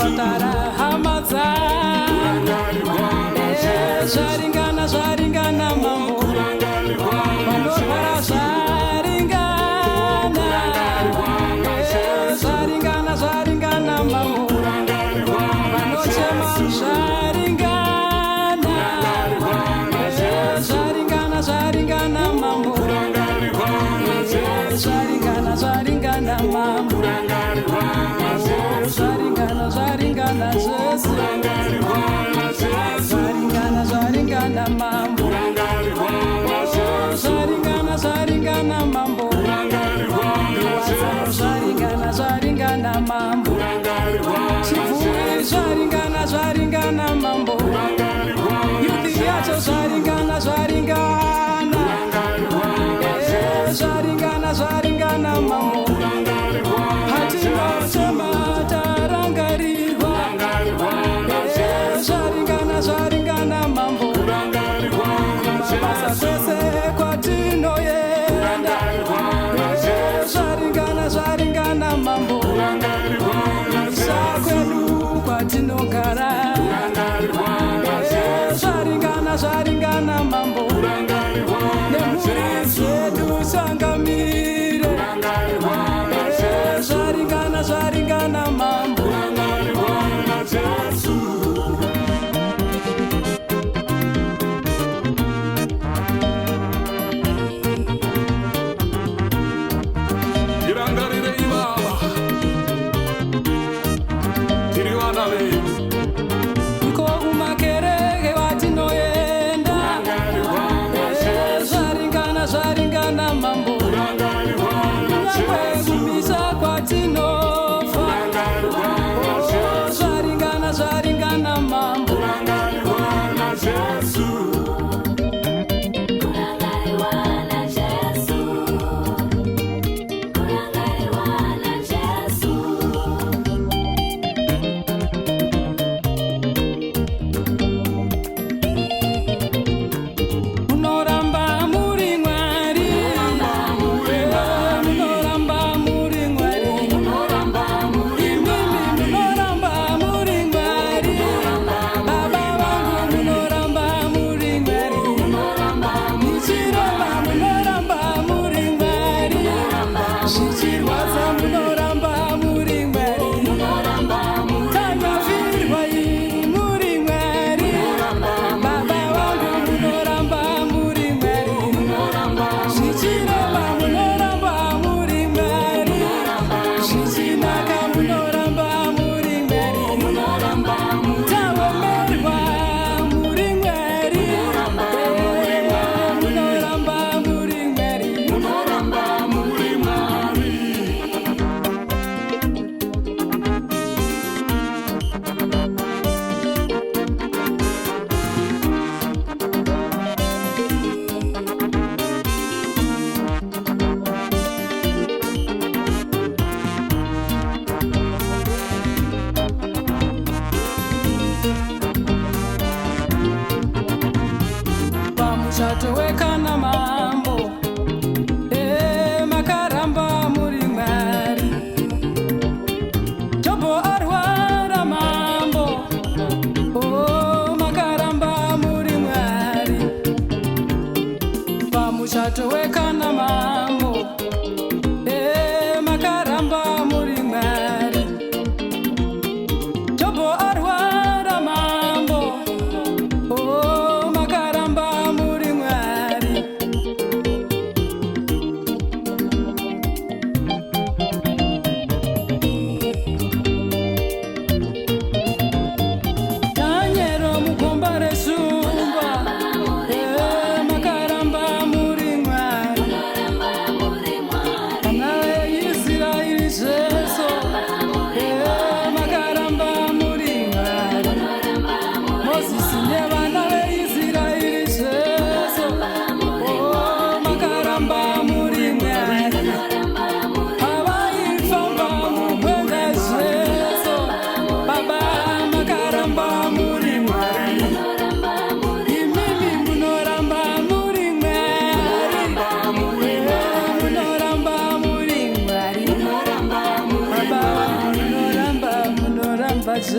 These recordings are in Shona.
Muzvipatara hama dzangu. Zvaringana, zvaringana mambo. Vanorwara, zvaringana. Zvaringana, zvaringana mambo. Vanochema, zvaringana. Zvaringana, zvaringana mambo. Zvaringana, zvaringana mambo. Zvaringana, zvaringana Jesu. Zvaringana, zvaringana mambo. Zvaringana, zvaringana mambo. Zvaringana, zvaringana mambo. Chivuri, zvaringana, zvaringana mambo. Youth yacho, zvaringana, zvaringana. Zvaringana, zvaringana mambo. Patinochema tarangarirwa. Zvaringana, zvaringana mambo. Mabasa kwese kwatinoenda. Zvaringana, zvaringana mambo. Misha kwedu kwatinogara. Zvaringana, zvaringana mambo. Nemhuri dzedu changamire. Zvaringana, zvaringana mambo. Jesu. Tirangarirei baba, tiri vana venyu. Iko kumakereke kwatinoenda. Zvaringana, zvaringana mambo. Kunyangwe kumisha kwatinobva. Zvaringana, zvaringana mambo. Jesu. Kurangarirwa naJesu. Kurangarirwa naJesu.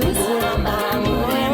Kuramba.